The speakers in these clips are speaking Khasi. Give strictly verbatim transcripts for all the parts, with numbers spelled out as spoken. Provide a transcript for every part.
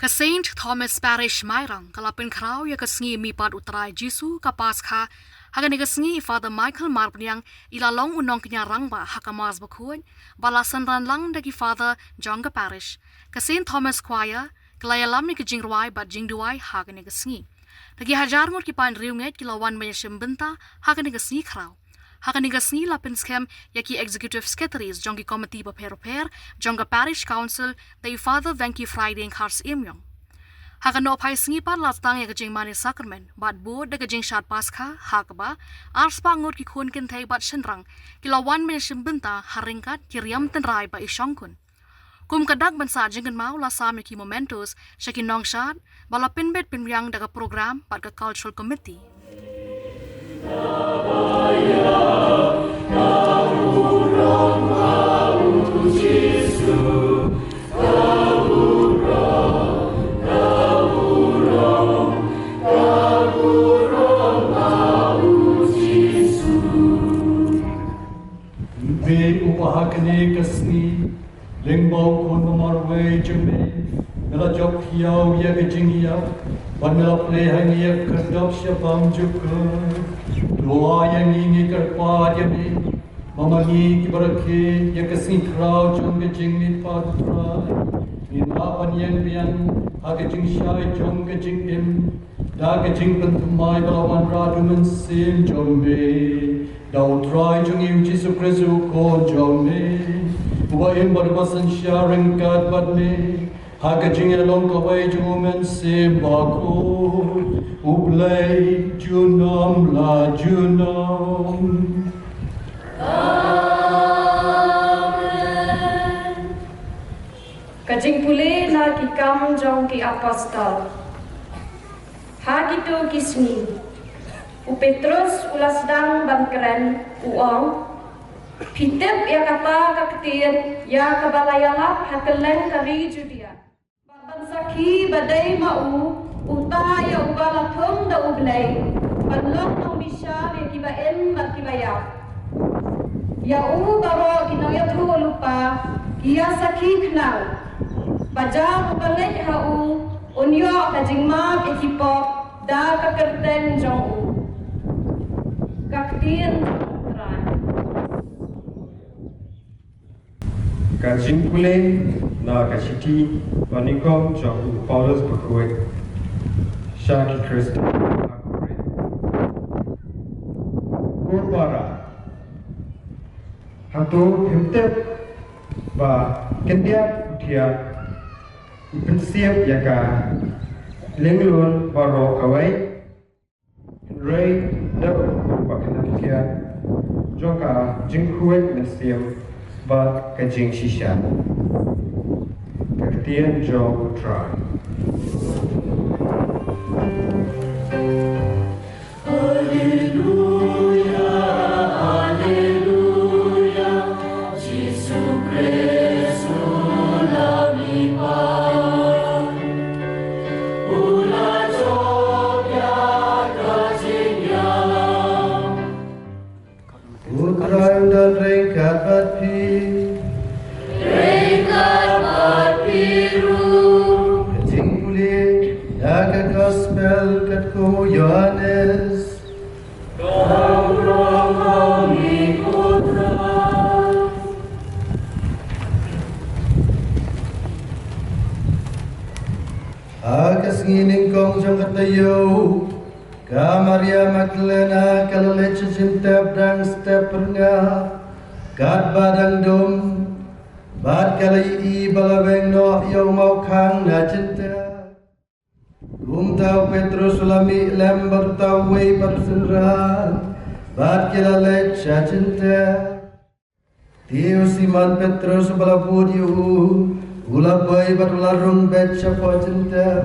Ka Saint Thomas Parish Mairang ka la pynkhraw ïa ka sngi mihpat u Trai Jisu ka Paskha. Ha kane ka sngi i Father Michael Marbaniang i la long u nongkñia rangbah ha ka Mass bakhuid, ba la synran lang da ki Father jong ka parish. Ka Saint Thomas Choir ka la ïalam ïa ka jingrwai bad jingduwai ha kane ka sngi. Da ki hajar ngut ki paid riewngeit ki la wan ban ïashim bynta ha kane ka sngi khraw. Ha kane ka sngi la pynskhem ïa ki Executive Secretaries jong ki komiti bapher bapher jong ka Parish Council da i Father Venky Friday Kharsyiemyong. Ha ka nohphai sngi pat la sdang ïa ka jingmane sakramen bad bud da ka jingshad Paskha, ha kaba arspah ngut ki khun kynthei bad shynrang ki la wan ban ïashim bynta ha ryngkat ki riam tynrai ba i shongkun. Kum ka dak ban sah jingkynmaw la sam ïa ki mementos sha ki nongshad ba la pynbit pynbiang da ka program bad ka Cultural Committee. Me uba ha kane ka sngi lyngba u Khun ba marwei jong me, me la jop khia ïa ka jingïap bad me la plie ha ngi ïa ka khyrdop sha bymjukut. To ai ïa ngi, ngi kyrpad ïa me, ba ma ngi kiba rakhe ïa ka sngi khraw jong ka jingmihpat u Trai, ngin hap ban ïeng biang ha ka jingshai jong ka jingim da ka jingpynthymmai ba la wanrah da u Mynsiem jong me, da u Trai jong ngi u Jisu Khrist u Khun jong me, uba im bad uba synshar ryngkat bad me ha ka jingïalong kawei jong u Mynsiem Bakhuid, U Blei junom la junom. Ka jingpule na ki Kam jong ki Apostol. Ha kito ki sngi, u Petrus u la sdang ban kren, u ong, phi tip ïa kata ka ktien ïa kaba la ïalap ha kylleng ka ri Judia. Bad ban sakhi ba dei ma u, uta ïa uba la thung da U Blei ban long nongbishar ïa kiba im bad kiba ïap. Ïa u baroh ki nongïathuhlypa ki ïa sakhi khnang. Ba jar uba ngeit ha u un ïoh ka jingmap ïa ki pop da ka kyrteng jong u. Ka ktien jong U Trai. Ka jingpule na ka shithi banyngkong jong u Paulus bakhuid sha ki Khristan ha Korinth. Ko para, hato phim tip ba kyndiat u thiah u pynsiep ïa ka lyngluid baroh kawei? Hynrei da u kyrpad kyndiat jong ka jingkhuid mynsiem bad ka jingshisha. Ka ktien jong U Trai. Haleluya, haleluya, Jisu Khrist u la mihpat. U la jop ïa ka jingïalam. U Trai un don ryngkat bad phi. Ryngkat bad phi ruh. Ka jingpule na ka Gospel katkum u Ïohannes. Ka burom ha me ko Trai. Ha ka sngi nyngkong jong ka taïew, ka Maria Magdalena ka la leit sha jingtep dang step phyrnga, katba dang dum, bad ka la ïohi ba la weng noh ïa u mawkhang na jingtep. Kumta u Petrus u la mih lem bad uta uwei pat u synran, bad ki la leit sha jingtep. Te u Simon Petrus uba la bud ïa u, u la poi bad u la rung beit shapoh jingtep.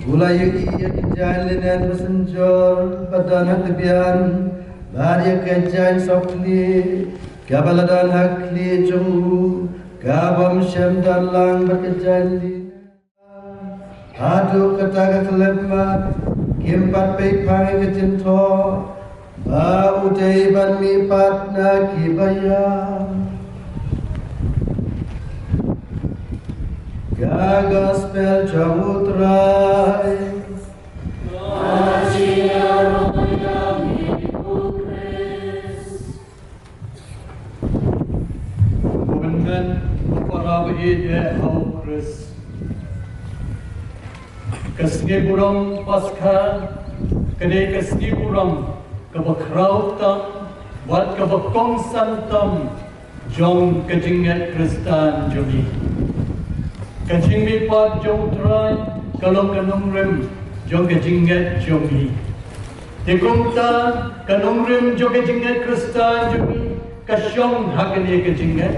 U la ïohi ïa ki jaiñ linen ba synjor ba don ha tbian, bad ïa ka jaiñ sop khlieh kaba la don ha khlieh jong u, kabym shym don lang bad ka jaiñ linen. Haduh kata ka khyllipmat kim pat peit phang ïa ka jingthoh ba u dei ban mihpat na kiba ïap. Ka Gospel jong U Trai. Bun ban para ba ïeit ha U Khrist. Ka sngi burom Paskha, ka dei ka sngi burom kaba khraw tam bad kaba kongsan tam jong ka jingngeit Khristan jong ngi. Ka jingmihpat jong U Trai ka long ka nongrim jong ka jingngeit jong ngi. Te kumta ka nongrim jong ka jingngeit Khristan jong ngi ka shong ha kane ka jingngeit.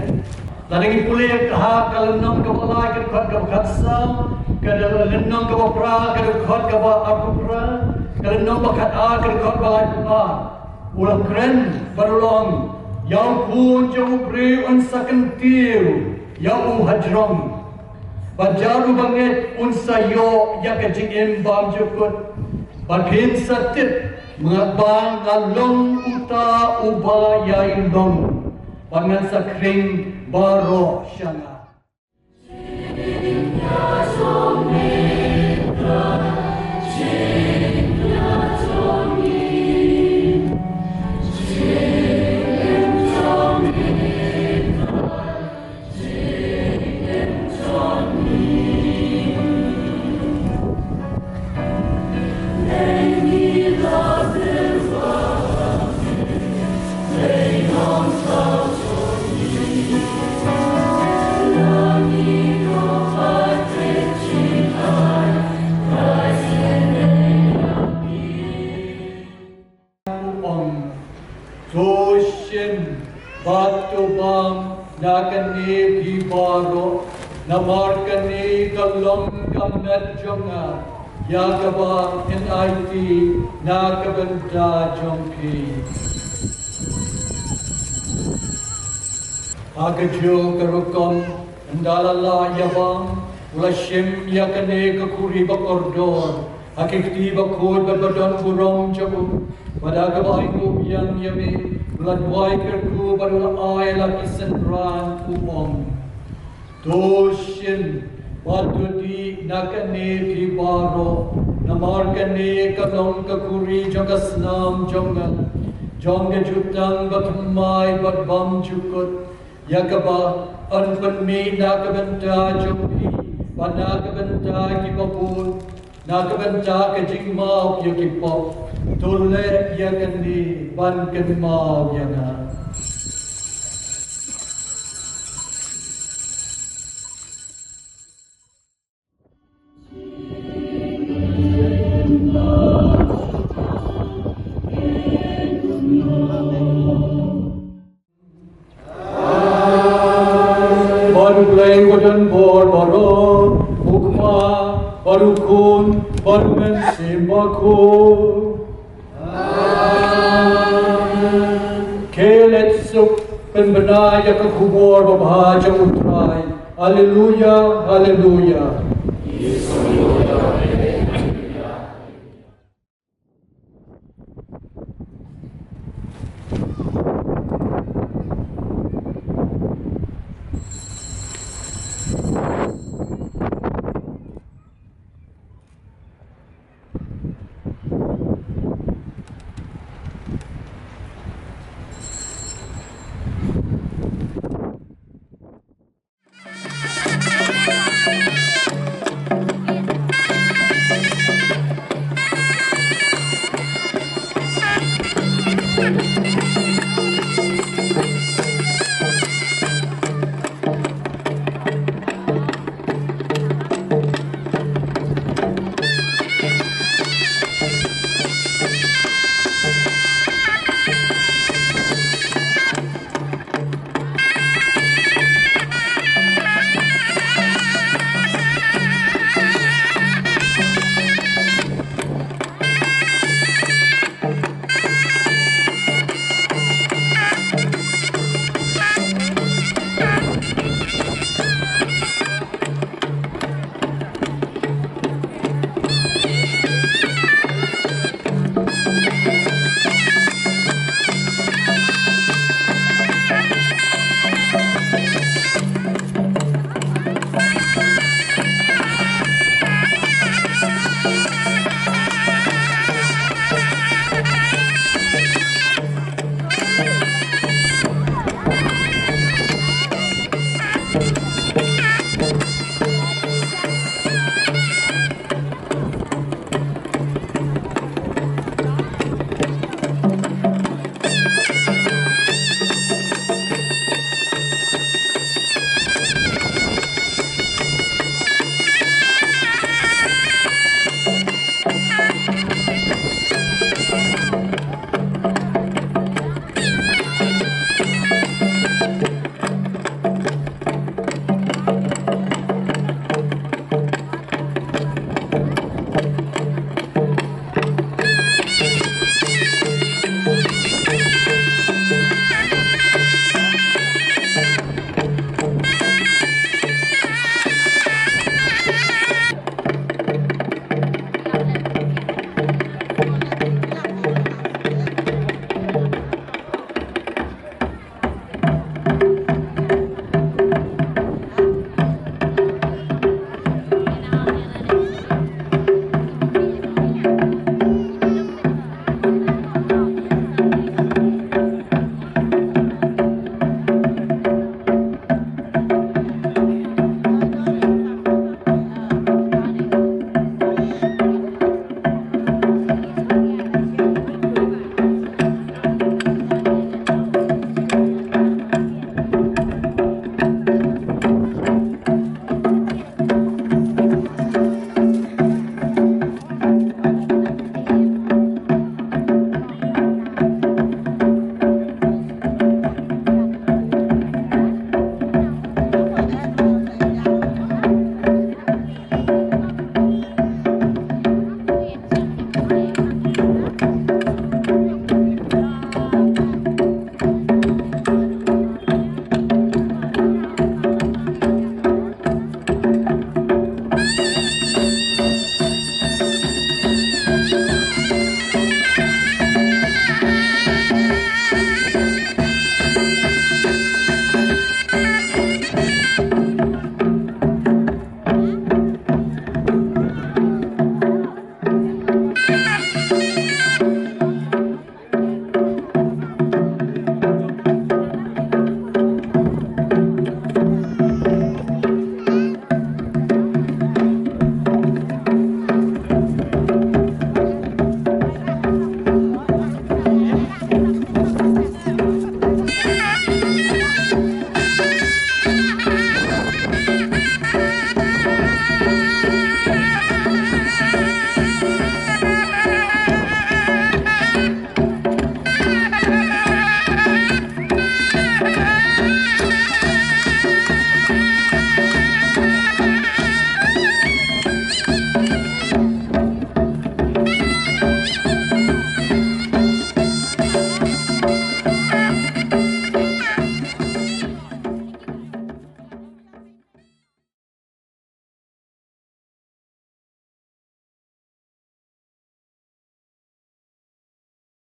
Lada ngi pule ha ka lynnong kaba lai ka dkhot kaba khatsaw, ka lynnong kaba phra ka dkhot kaba arphew phra, ka lynnong ba khatar ka dkhot ba laiphew ar. U la kren bad u la ong, ïa U Khun jong U Briew yn sa kyntiew ïa u hajrong. Bad jar u bangeit un sa ïoh ïa ka jingim bymjukut. Bad phin sa tip nga ba nga long uta uba ïai long. Bad ngan sa khring baroh sha nga. Ong, to shim bad to bam na kane phi baroh, namar kane ka long ka met jong nga, ïa kaba yn aiti na ka bynta jong phi. Ha kajuh ka rukom, ynda la lah ïa bam, u la shim ïa kane ka khuri ba kordor ha ki kti bakhuid bad ba don burom jong u, bad ha kaba ainguh biang ïa me, u la duwai kyrkhu bad u la ai la ki synran, u ong, to shim bad to dih na kane phi baroh, namar kane ka long ka khuri jong ka snam jong nga, jong ka jutang bathymmai bad bymjukut, ïa kaba yn pynmih na ka bynta jong phi bad na ka bynta kiba bun, na ka bynta ka jingmap ïa ki pop. To leh ïa kane ban kynmaw ïa nga. Bad U Blei uba don bor baroh, U Kpa bad U Khun bad U Mynsiem Bakhuid. Amen. Khie leit suk pynbna ïa ka khubor babha jong U Trai. Haleluia, haleluia.